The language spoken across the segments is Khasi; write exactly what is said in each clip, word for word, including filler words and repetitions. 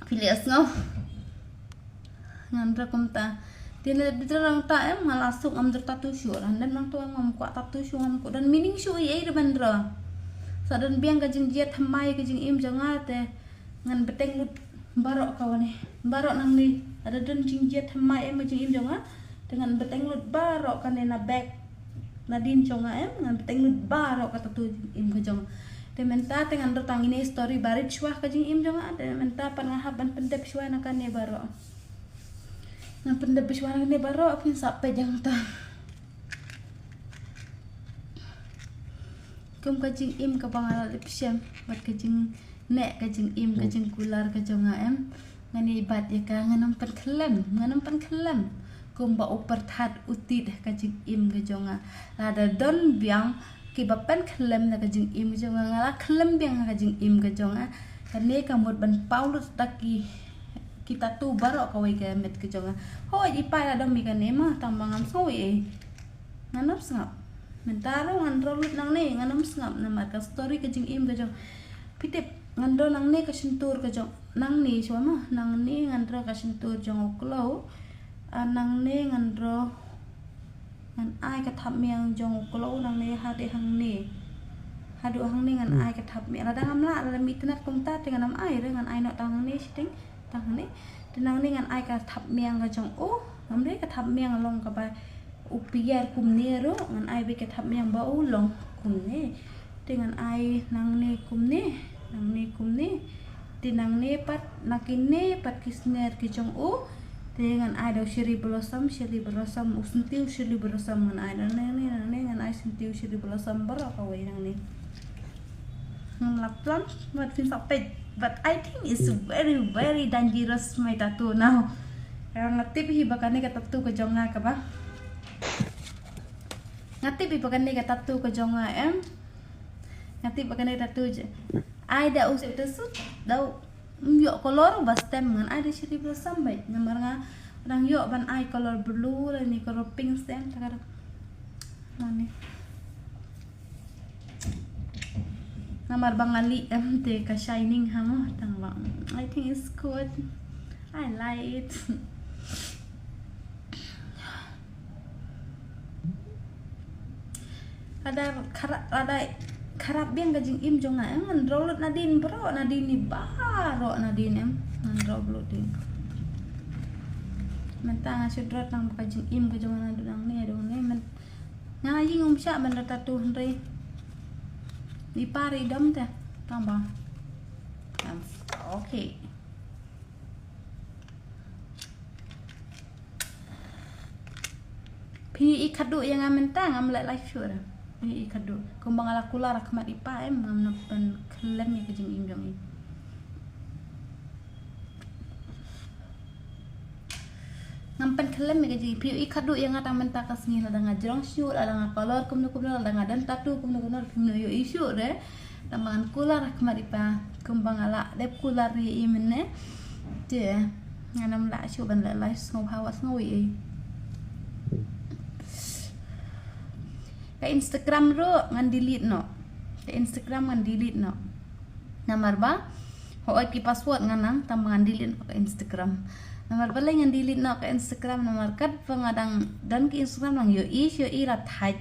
Phi leh sngew. Ngan dra kumta. Te na dra nangta em, nga la suk ngam dra tattoo shuh. Ngan dra nangta em, ngam kwah tattoo shuh, ngam kwah don meaning shuh ei ei dra ban dra. Sa don biang ka jingjied thymmai ka jingim jong nga te ngan bteng lut baroh kawei ne. Baroh nangne. Ada don jingjied thymmai em ka jingim jong nga. Te ngan bteng lut baroh kane na bek. Nadien jong nga em, ngan bteng lut baroh ka tattoo jingim ka jong nga. Te mynta te ngan dra tang ine story barit shuwa ka jingim jong nga. Te mynta pat nga hap ban pyndep shuwa na kane baroh. Ngan pyndep shuwa na kane baroh, phin sa peit hangta. Kum ka jingim kaba nga la lip shem, bad ka jingneh ka jingim, ka jingkular ka jong nga em. Ngan ïai bat ïa ka, ngan ym pynkhyllem, ngan ym pynkhyllem. Kumba u pyrthat u tied ka jingim ka jong nga. Lada don biang kiba pynkhyllem na ka jingim ka jong nga, nga la khyllem biang ha ka jingim ka jong nga. Kane ka mut ban paw lut da ki, ki tattoo baroh kawei ka met ka jong nga. Hooid, i pa i la dom ïa kane ma, tang ba ngam sngew ei ei. Ngan ym sngap. Mynta ruh ngan rah lut nangne, ngan ym sngap namar ka story ka jingim ka jong. Phi tip, ngan rah nangne ka shyntur ka jong. Nangne shuwa ma, nangne ngan rah ka shyntur jong u kloi. Ah, nangne ngan rah, ngan ai ka thapniang jong u kloi nangne haduh hangne. Haduh hangne ngan ai ka thapniang. Lada ngam lah, lada mih tnat kumta te ngan ym ai re, ngan ai noh tang hangne shiteng, tang hangne. Te nangne ngan ai ka thapniang ka jong u, ngam dei ka thapniang long kaba u pyrshah kumne ruh, ngan ai beit ka thapniang ba u long kumne. Te ngan ai nangne kumne, nangne kumne. Te nangne pat, na kine pat ki sner ki jong u. Te ngan ai da u cherry blossom, cherry blossom, u syntiew cherry blossom ngan ai da nangne, nangne ngan ai syntiew cherry blossom baroh kawei nangne. Ngam lah plan, but phin sa peit. But I think it's very, very dangerous my tattoo now. Nga tip hi ba kane ka tattoo ka jong nga kaba. Nga tip hi ba kane ka tattoo ka jong nga em. Nga tip ba kane ka tattoo. Ai da u sep te sut, da u ïoh color ba stem ngan ai da cherry blossom beit. Namar nga dang ïoh ban ai color blue lane color pink stem, ta ka dang. Mane. Namar ba nga lih em te ka shining ha mo tang ba. I think it's good. I like it. Lada kharap, lada kharap biang ka jingim jong nga em, ngan rah lut nadien baroh, nadien ni baroh nadien em. Ngan rah lut dien. Mynta nga shu dra tang ba ka jingim ka jong nga naduh nangne, naduh nangne. Nga ïing um shah ban da tattoo hynrei i pa i dom te. Tang ba. Okay. Phi i khadduh ïa nga mynta ngam leh live shuh re. Phi i khadduh. Kumba nga la kular ha khmat i pa em ngam nang pynkhyllem ïa ka jingim jong i. Ngam pynkhyllem ïa ka jingim. Phi i khadduh ïa nga tang mynta ka sngi lada nga jrong shuh, lada nga color kumno kumno, lada nga don tattoo kumno kumno, phi ïohi shuh re. Tang ba ngan kular ha khmat i pa kumba nga la dep kular ïa i mynne. Te ngan ym lah shuh ban leh live, sngewbha wat sngew ei ei. Ka Instagram ruh ngan delete noh. Ka Instagram ngan delete noh. Namar ba hooid ki password nga nang, tang ba ngan delete noh ka Instagram. Namar balei ngan delete noh ka Instagram, namar katba nga dang don ka Instagram dang ïohi, ïohi la thait.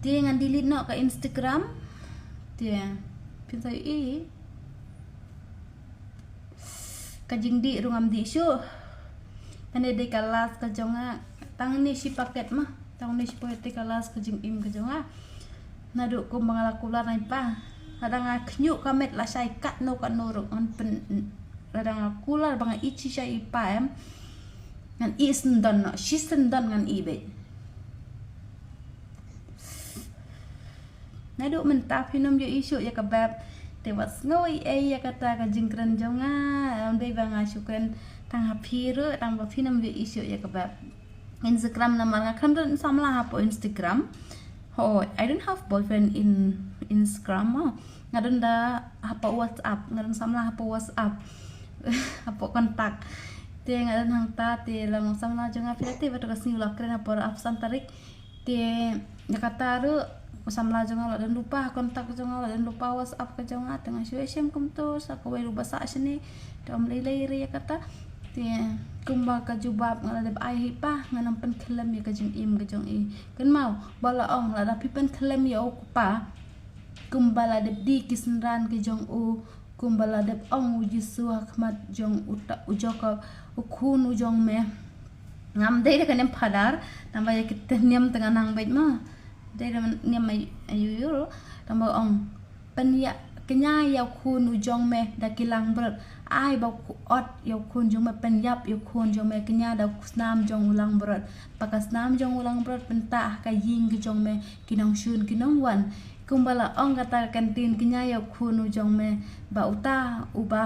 Te ngan delete noh ka Instagram. Te phin sa ïohi. Ka jingdih ruh ngam dih shuh. Kane dei ka last ka jong nga. Tang ne shi paket ma. Tang ne shi paket dei ka last ka jingim ka jong nga. Naduh kumba nga la kular na i pa. Lada nga khñiuh ka met lashai katno katno ruh ngan pyn, lada nga kular ba nga ïeit shisha i pa em. Ngan ïeh shen don noh, shisien don ngan ïeh beit. Naduh mynta phin ym ïohi shuh ïa ka beb. Te wat sngew ei ei ïa kata ka jingkren jong nga. Ym dei ba nga shu kren tang ha phi ruh, tang ba phin ym ïohi shuh ïa ka beb. Instagram namar nga khlem don samla hapoh Instagram. Hooid, I don't have boyfriend in Instagram mo. Nga don da hapoh WhatsApp, nga don samla hapoh WhatsApp. Hapoh kontak. Te nga don hangta te la long samla jong nga, phi la tip ba tu ka sngi u la kren hapoh arphew san tarik. Te ïa kata ruh U samla jong nga la don lypa, kontak jong nga la don lypa WhatsApp ka jong nga, te nga shu ïashem kumto sa kawei ruh ba sah shane, te ym lei lei re ïa kata. Te kumba ka jubab nga la dep ai hi pa, ngan ym pynkhlem ïa ka jingim ka jong i. Kynmaw, ba la ong lada phi pynkhlem ïa u kpa, kumba la dep die ki synran ki jong u, kumba la dep ong u Jisu ha khmat jong u ta, u Jakob, u khun u jong me. Ngam dei da ka niam Father, namba ïa kita niam tang nang beit ma. Dei da niam ai, ayu yu, namba ong, pynïap, kñia ïa u khun u jong me da ki langbrot. Ai ba u ot ïa u khun jong me, pynïap ïa u khun jong me, kñia da u snam jong u langbrot. Ba ka snam jong u langbrot pynta ha ka ïing ka jong me, ki nongshun ki nongwan. Kumba la ong kata ka ktien, kñia ïa u khun u jong me, ba uta uba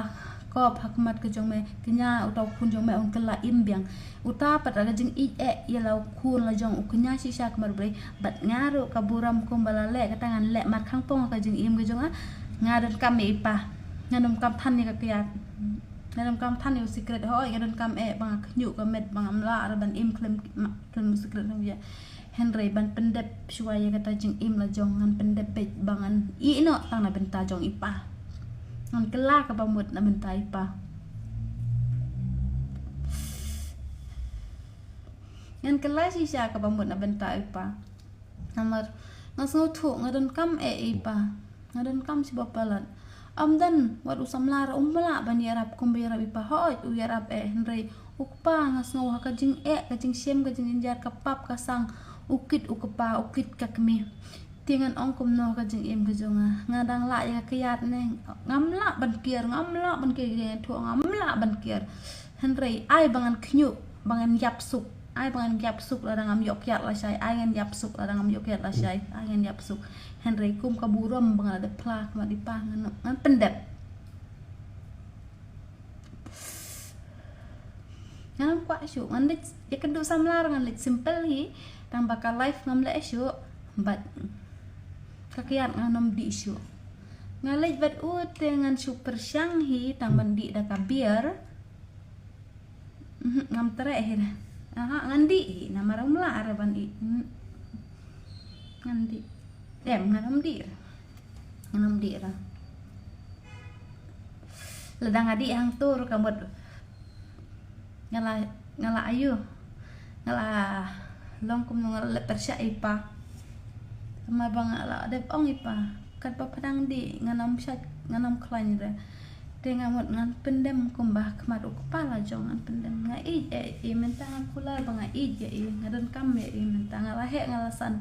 kop ha khmat ka jong me, kñia uta u khun jong me un kylla im biang. Uta pat ka jingïeit eh ïa la u khun la jong u kñia shisha ha khmat U Blei, bad nga ruh ka burom kumba la leh kata ngan leh markhangpong ka jingim ka jong nga. Nga donkam ïa i pa, nga donkam than ïa ka kyiad, nga donkam than ïa u sikret, hooid nga donkam eh ba nga khñiuh ka met, ba ngam lah ruh ban im khlem, khlem u sikret, khlem ïa. Hynrei ban pyndep shuwa ïa kata jingim la jong ngan pyndep beit ba ngan ïeh noh tang na bynta jong i pa. Ngan kylla kaba mut na bynta i pa. Ngan kylla shisha kaba mut na bynta i pa. Namar nga sngewthuh nga donkam eh i pa. Nga donkam shi ba palat. Ym don wat u samla ruh um lah ban ïarap kumba ïarap i pa. Hooid u ïarap eh, hynrei u kpa nga sngew ha ka jingeh, ka jingshem, ka jingjynjar, ka pap ka sang, u kit u kpa, u kit ka kmie. Te ngan ong kumno ha ka jingim ka jong nga? Nga dang lah ïa ka kyiad ne? Ngam lah ban kiar, ngam lah ban kiar, ngam lah ban kiar. Hynrei ai ba ngan khñiuh, ba ngan ïap suk. Ai ba ngan ïap suk lada ngam ïoh kyiad lashai. Ai ngan ïap suk lada ngam ïoh kyiad lashai. Ai ngan ïap suk. Hynrei kum ka burom ba nga la dep phla ha khmat i pa, ngan, ngan pyndep. Ngan ym kwah shuh, ngan leit ïakynduh samla, ngan leit simple hi. Tang ba ka life ngam leh shuh, bad ka kyiad ngan ym dih shuh. Nga leit bad u te ngan shu pyrshang hi tang ban dih da ka beer. Mhm, ngam treh hi. Aha, ngan dih hi, namar um lah ruh ban ih. Mhm. Ngan dih. Em, ngan ym dih. Ngan ym dih ruh. Lada nga dih hangto ruh ka mut nga la, nga la ayu. Nga la long kumno, nga la leh pyrshah i pa. Namar ba nga la dep ong i pa, katba pha dang dih ngan ym shait, ngan ym khlaiñ re. Te nga mut ngan pyndem kumba ha khmat u kpa la jong, ngan pyndem. Nga ïeit ïa i, mynta nga kular ba nga ïeit ïa i, nga donkam ïa i, mynta nga la heh nga la san,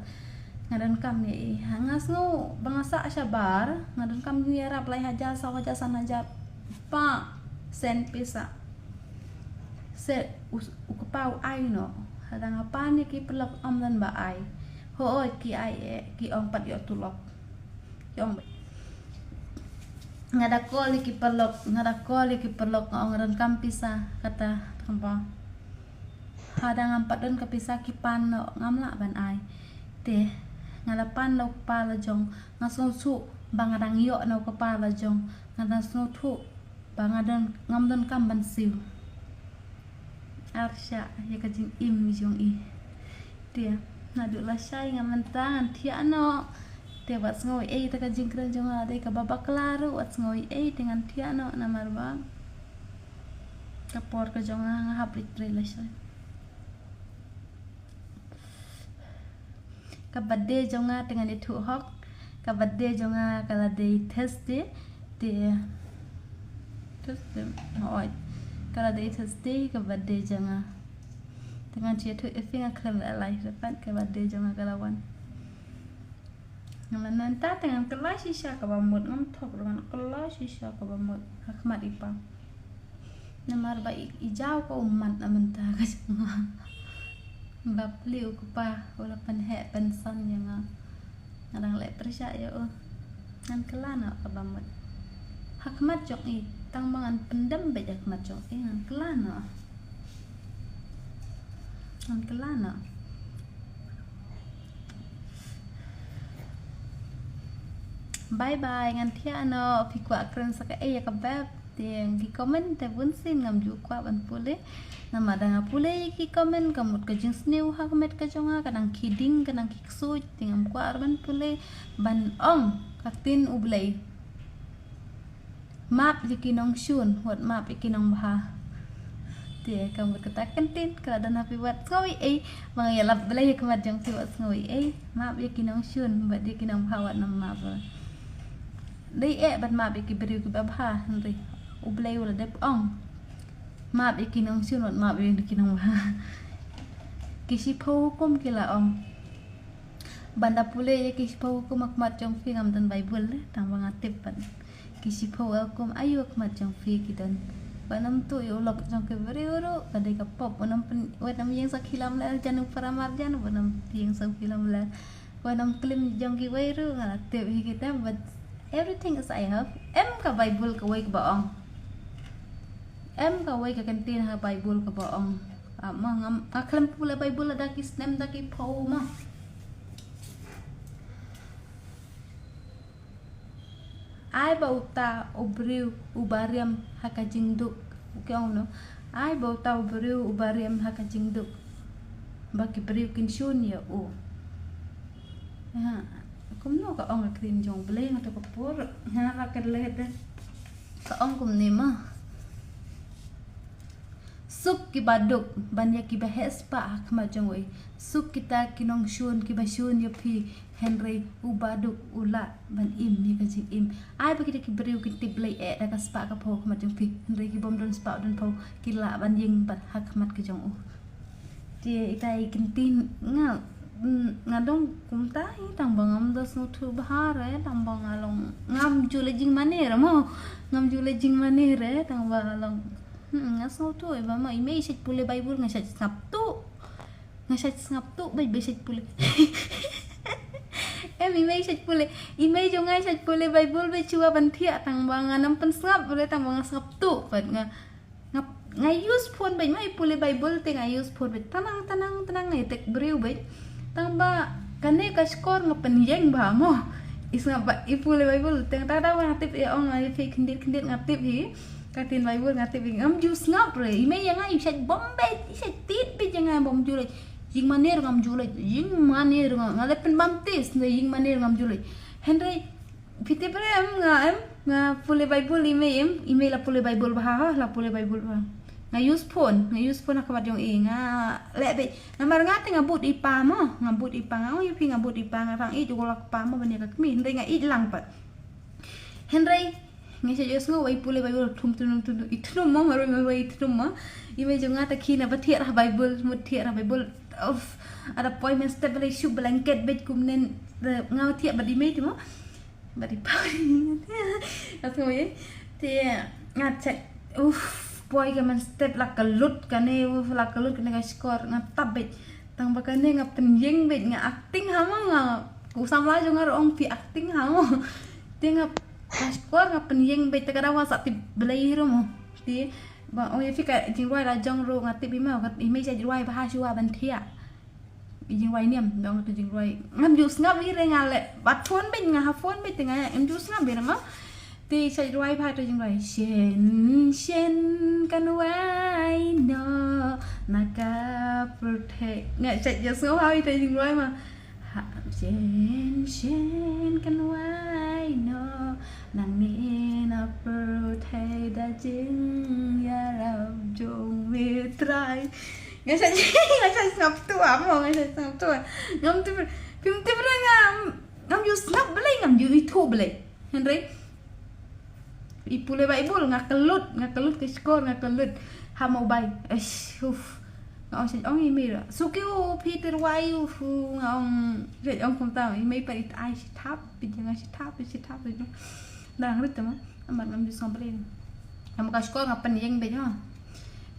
nga donkam ïa i. Ha, nga sngew ba nga sah shabar, nga donkam jingïarap lai hajar, saw hajar, san hajar. Pa, send pisa. Send u, u kpa u ai noh. Lada nga pan ïa ki paralok ym don ba ai. Hooid ki ai eh, ki ong pat ïoh tulop. Ki ong, nga da call ïa ki paralok, nga da call ïa ki paralok, nga ong nga donkam pisa, kata, tang ba lada ngam pat don ka pisa ki pan noh, ngam lah ban ai. Te nga da pan na u kpa la jong, nga sngewthuh ba nga dang ïoh na u kpa la jong, nga dang sngewthuh ba nga don, ngam donkam ban siew. Arshah ïa ka jingim jong i. Te naduh lashai nga mynta ngan thiah noh. Te wat sngew ei ei, te ka jingkren jong nga dei kaba bakla ruh, wat sngew ei ei, te ngan thiah noh namar ba ka por ka jong nga, nga hap leit trei lashai. Ka birthday jong nga te ngan ïathuh hok. Ka birthday jong nga ka la dei Thursday. Te Thursday, hooid. Ka la dei Thursday ka birthday jong nga. Te ngan shu ïathuh ïa phi, nga khlem leh live, te pat ka birthday jong nga ka la wan. Nga la nanta te ngan kylla shisha kaba mut, ngam thok ruh, ngan kylla shisha kaba mut ha khmat i pa. Namar ba i, i jaw ka ummat na mynta ka jong nga. Bapli u kpa u la pynheh pynsan ïa nga. Nga dang leh pyrshah ïa u. Ngan kylla noh kaba mut ha khmat jong i. Tang ba ngan pyndem beit ha khmat jong i, ngan kylla noh. Ngan kylla noh. Bye bye, ngan thiah noh. Phi kwah kren sa kaei ïa ka beb? Te ki comment te bun sien ngam ju kwah ban pule. Namar da nga pule ki comment ka mut ka jingsniew ha ka met ka jong nga, ka nang ki ding, ka nang ki ksuid, te ngam kwah ban pule ban ong ka ktien U Blei. Map ïa ki nongshun, wat map ïa ki nongbha. Te ka mut kata ka ktien ka la don ha phi, wat sngew ei ei, ba nga ïalap Blei ha khmat jong phi, wat sngew ei ei. Map ïa ki nongshun, wat ïa ki nongbha wat nym map. Dei eh ban map ïa ki briew kiba bha, hynrei U Blei u la dep ong, map ïa ki nongshun, wat map ïa ki nongbha. Ki shiphew hukum ki la ong. Ban da pule ïa ki shiphew hukum ha khmat jong phi, ngam don Baibl, tang ba nga tip pat. Ki shiphew hukum aïu ha khmat jong phi ki don? Wat nym tuh ïa u lok jong ki briew ruh, ka dei ka pop. Wat nym pyn, wat nym ïeng sa khih lamler jan u para marjan, wat nym ïeng sa khih lamler. Wat nym klim jong kiwei ruh, nga la tip hi kita, but everything is I have. Em ka Baibl kawei kaba ong. Em kawei ka ktien ha Baibl kaba ong. Ah, ma ngam, nga khlem pule Baibl da ki snem da ki phew ma. Ai ba uta u briew uba riam ha ka jingduk. Ki ong no. Ai ba uta u briew uba riam ha ka jingduk, ba ki briew kin shun ïa u. Ha, kumno ka ong ka ktien jong U Blei, nga to ka por, nga la ka leh de. Ka ong kumne ma. Suk kiba duk ban ïa kiba heh spah ha khmat jong uwei. Suk kita ki nongshun kiba shun ïa phi, hynrei uba duk u lah ban im ïa ka jingim. Ai ba kita ki briew kin tip Blei eh da ka spah ka phew ha khmat jong phi, hynrei ki bym don spah don phew ki lah ban ïeng pat ha khmat ka jong u. Te ita i ktien nga, mm, nga dang kumta hi, tang ba ngam da sngewthuh bha re, tang ba nga long, ngam ju leh jingmane re mo. Ngam ju leh jingmane re, tang ba long. Hmm, nga sngewthuh, eh, ba ma i mei shait pule Baibl, nga shait sngap tuh. Nga shait sngap tuh, bai bai shait pule. Em, i mei shait pule. I mei jong nga shait pule Baibl, bai shuwa ban thiah, tang ba nga nam pynsngap, re tang ba nga sngap tuh, pat nga, nga, nga use phone bai, ma i pule Baibl te nga use phone bai. Tanang, tanang, tanang, nga tek briew bai. Tang ba, kane ka shkor nga pynïeng bha mo. I sngap ba, i pule Baibl, te nga ta da nga tip, eh, ong, nga tip khyndiat, khyndiat nga tip hi. Ka ktien Baibl nga tip hi, ngam ju sngap re. I mei ïa nga i shait bom beit, i shait tied beit ïa nga bom ju leh. Jingmane ruh ngam ju leh, jingmane ruh nga, nga leh pynbaptis, ne jingmane ruh ngam ju leh. Hynrei, phi tip re em nga em, nga pule Baibl i mei em, i mei la pule Baibl bha ha, la pule Baibl bha. Nga use phone, nga use phone ha khmat jong i, nga leh beit. Namar nga te nga bud i pa mo, nga bud i pa, nga ong ïa phi nga bud i pa, nga rang ïeit u la ka pa mo ban ïa ka kmie, hynrei nga ïeit lang pat. Hynrei, nga shait ïohsngew, wei pule Baibl, thum, thum, thum, thum, i thum mo, marwei, marwei, i thum mo. I mei jong nga ta khie na ba thiah ha Baibl, mut thiah ha Baibl. Uff, ada poi mynstep ba la shu blanket beit kumne, nga thiah bad i mei te mo. Bad i pa. Nga sngewthuh, te nga shait, uff, poi ka mynstep la kyllut kane, uff, la kyllut kane ka shkor, nga tap beit. Tang ba kane nga pynïeng beit, nga acting ha mo, nga, u samla jong nga ruh ong phi acting ha mo. Te nga, ka shkor nga pynïeng beit, te ka daw nga sa tip Blei ruh mo. Te ba ong ïa phi ka jingrwai la jong ruh nga tip i mei, ka i mei shait rwai bha shuwa ban thiah. I jingrwai niam, dang ka jingrwai. Ngam ju sngap hi re, nga leh bad phone beit, nga ha phone beit te nga ngam ju sngap hi re mo. Te shait rwai bha te jingrwai. Shen, shen kan wai noh na ka pyrthei. Nga shait ïohsngew bha te jingrwai ma. Ha, shen, shen kan wai noh, nangne na pyrthei da jingïarap jong me Trai. Nga shait, nga shait sngap tuh mo, nga shait sngap tuh. Ngam tip, phim tip re nga, ngam ju sngap Blei, ngam ju ithuh Blei. Hynrei i pule Baibl, nga kyllut, nga kyllut ka shkor, nga kyllut. Ha mobile. Eish, uff. Nga ong shait ong i mei ruh. Suki u phi te rwai u, nga ong shait ong kumta, i mei pat i tai shi thap, pi jong nga shi thap, shi thap, pi jong. Dang rit te mo, namar ngam ju sngap Blei. Namar ka shkor nga pynïeng beit mo.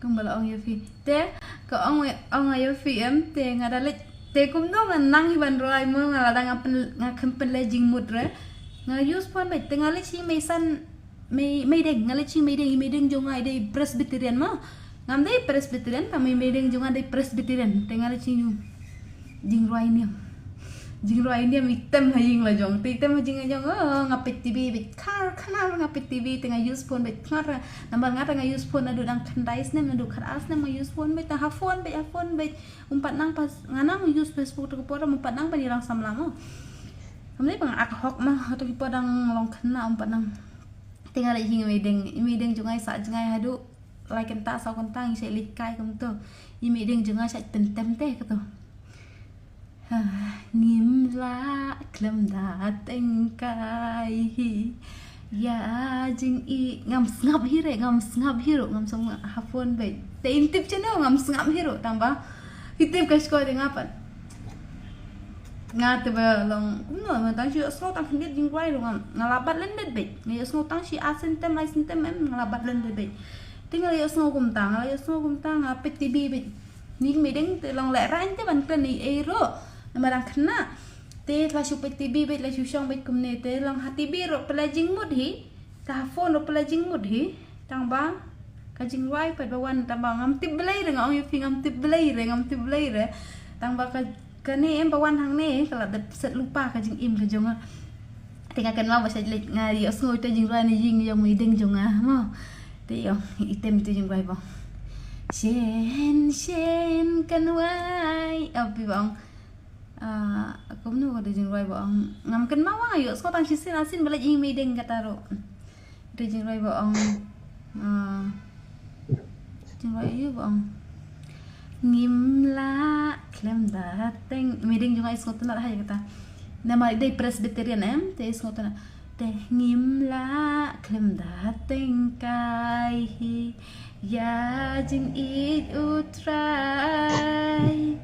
Kumba la ong ïa phi. Te, ka ong, ong ïa phi em, te nga da leit, te kumno nga nang hi ban rwai mo, nga la dang nga pyn, nga khlem pynleit jingmut re. Nga use phone beit, te nga leit shi mei san, mei, mei deng, nga leit shi mei deng, i mei deng jong nga i dei Presbyterian mo. Ngam dei Presbyterian, tang mei, mei deng jong nga dei Presbyterian, te nga leit shi u jingrwai niam. Jingrwai niam i tem ha ïing la jong. Te i tem ha ïing la jong, oh, nga peit T V beit khar khar, nga peit T V te nga use phone beit khar. Namar nga te nga use phone naduh dang khyndai snem, naduh khatar snem nga use phone beit, te ha phone beit, ha phone beit. Um pat nang pas nga nang use Facebook to ki por, um pat nang ban ïalang samla mo. Kam dei ba nga ak hok ma, to ki por dang long khynnah um pat nang. Te nga leit ïing i meideng, i meideng jong nga i sah jngai haduh lai kynta saw kynta, ngi shait leit kai kumto. I meideng jong nga shait pyntem te kato. Ha, ngim lah khlem da teng kai hi. Ïa jingïeit ngam sngap hi re, ngam sngap hi ruh, ngam sngap ha phone beit. Te im tip chano ngam sngap hi ruh, tang ba. Hi tip ka shkor te nga pat. Nga te ba long kumno, nga tang shu ïohsngew tang khyndiat jingrwai ruh ngam, nga la bat lyndet beit. Nga ïohsngew tang shi ar snem, lai snem em, nga la bat lyndet beit. Te nga la ïohsngew kumta, nga la ïohsngew kumta, nga peit T V beit. Ni meideng te long lehrain te ban kren ei ei ruh. Namar dang khynnah. Te la shu peit T V beit, la shu shong beit kumne te long ha T V ruh pynlait jingmut hi. Te ha phone ruh pynlait jingmut hi. Tang ba ka jingrwai pat ba wan, tang ba ngam tip Blei re, nga ong ïa phi ngam tip Blei re, ngam tip Blei re. Tang ba ka, kane em ba wan hangne ka la dep set lypa ka jingim ka jong nga. Te nga kynmaw ba shait leit, nga ïohsngew ïa ito jingrwai na ïing jong meideng jong nga mo. Te ïoh, i tem ito jingrwai ba ong, shen shen kan wai. Ap i ba ong, ah, kumno ka ito jingrwai ba ong, ngam kynmaw, nga ïohsngew tang shisien arsien ba leit ïing meideng kata ruh. Ito jingrwai ba ong, ah, jingrwai aïu ba ong, ngim lah khlem da teng. Meideng jong nga i sngewtynnat ha ïa kata. Namar i dei Presbyterian em, te i sngewtynnat. Te ngim lah khlem da teng kai hi. Ïa jingïeit U Trai,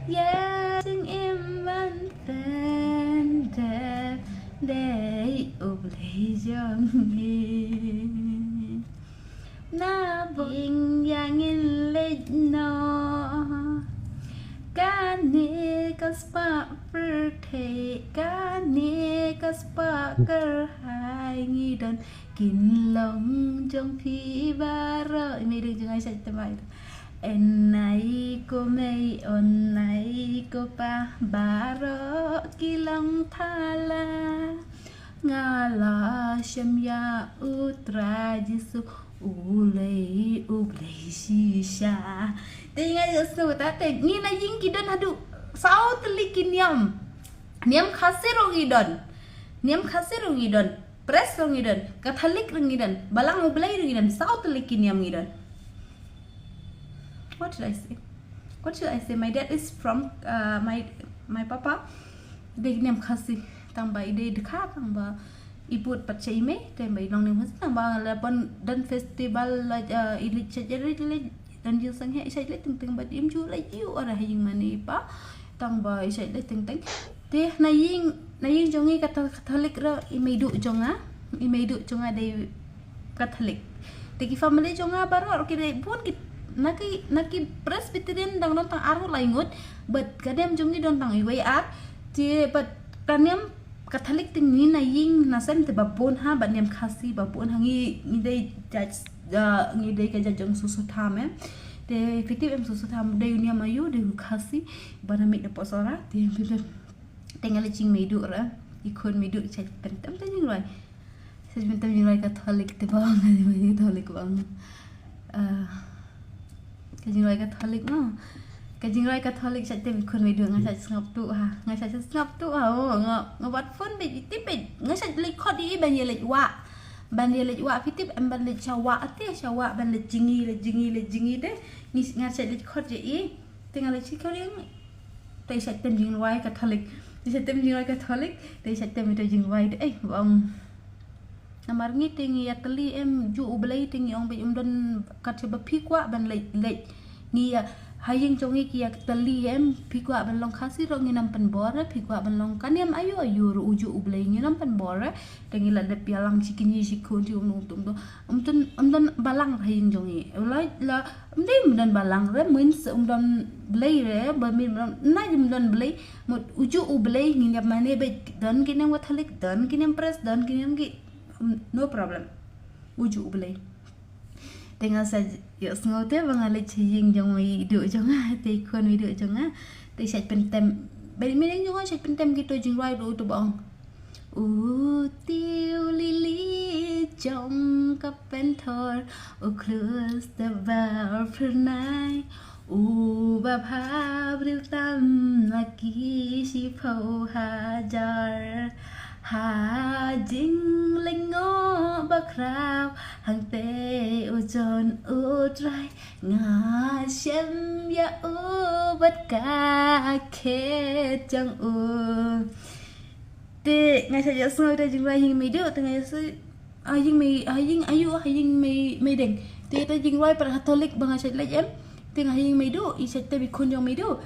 ïa jingim ban pyndep dei U Blei jong ngi. Na bynta ïa ngin leit noh, kane ka spah pyrthei, kane ka spah kyrhai, ngi don kin long jong phi baroh. I meideng jong nga i shait tymmen. En nai ko mei, en nai ko pa, baroh ki long thala. Nga la shem ïa U Trai Jisu, U Blei, U Blei shisha. Te nga ïohsngew kata te, ngi na ïing ki don haduh saw tylli ki niam. Niam Khasi ruh ngi don. Niam Khasi ruh ngi don. Pres ruh ngi don. Katholik ruh ngi don. Balang U Blei ruh ngi don. Saw tylli ki niam ngi don. What should I say? What should I say? My dad is from, uh, my, my papa. Dei niam Khasi. Tang ba i dei dkha, tang ba i bud pat sha i mei, tang ba i long niam Khasi, tang ba la pon don festival la, uh, i leit sha i leit, i leit don jingsngewsih, i shait leit teng teng bad im ju leit ïu ara ha ïing mane i pa. Tang ba i shait leit teng teng. Te na ïing, na ïing jong ngi Katho-, Katholik ruh, i mei duh jong nga, i mei duh jong nga dei Katholik. Te ki family jong nga baroh ki dei bun ki, na ki, na ki Presbyterian dang don tang ar ngut lai ngut, bad ka niam jong ngi don tang iwei ar. Te bad ka niam Katholik te ngi na ïing na sem te ba bun ha, bad niam Khasi ba bun ha, ngi, ngi dei jait, ah, ngi dei ka jait jong Soso Tham em. Te phi tip em Soso Tham dei u niam aïu, dei u Khasi, ba na mih na Sohra, te phi tip. Te nga leit jingmei duh ruh, i khun mei duh shait pyntem te jingrwai. Shait pyntem jingrwai Katholik te ba ong, Katholik ba ong. Ah, ka jingrwai Katholik mo. Ka jingrwai Katholik shait te i khun mei duh nga shait sngap tuh ha. Nga shait sngap tuh ha. Oh, nga, nga wad phone beit, i tip beit. Nga shait leit khot i ban ïa leit wah. Ban ïa leit wah phi tip em ban leit sha wah te, sha wah ban leit jngi, leit jngi, leit jngi te. Ngi, nga shait leit khot ïa i. Te nga leit shi khot ïa i. Te i shait tem jingrwai Katholik. Te i shait tem jingrwai Katholik. Te i shait tem ito jingrwai te, eh, ba ong. Namar ngi te ngi ïatylli em, ju U Blei te ngi ong beit um don kat shaba phi kwah ban leit, leit. Ngi ïa, ha ïing jong ngi ki ïatylli em, phi kwah ban long Khasi ruh ngin ym pynbor, phi kwah ban long ka niam aïu aïu ruh u ju U Blei ngin ym pynbor. Te ngi la dep ïalang shi kñi shi khun shi um, um, um, um, um don, um don balang ha ïing jong ngi. La, la, um dei um don balang re, means um don Blei re, ba mean um don, na um don Blei, mut u ju U Blei ngin ïa mane beit, don ki niam Katholik, don ki niam Pres, don ki niam ki, um, no problem. U ju U Blei. Te nga sa ïohsngew te ba nga leit sha ïing jong mei duh jong nga, te i khun mei duh jong nga, te i shait pyntem Bad i Meideng jong nga shait pyntem kito jingrwai ruh, uto ba ong: U tiew lili jong ka pynthor, u khlus da ba phyrnai, u ba bha briew tam na ki shiphew hajar. Ha jinglyngngoh bakhraw hangtei u jon U Trai, nga shem ïa u bad ka khet jong u. Te nga shait ïohsngew ïa ka jingrwai ha ïing Meiduh, te nga ïohsngew, ha ïing Mei, ha ïing aïu, ha ïing Mei, Meideng. Te ïa ka jingrwai pat Catholic ba nga shait leit em. Te nga ha ïing Meiduh, i shait tip i khun jong Meiduh.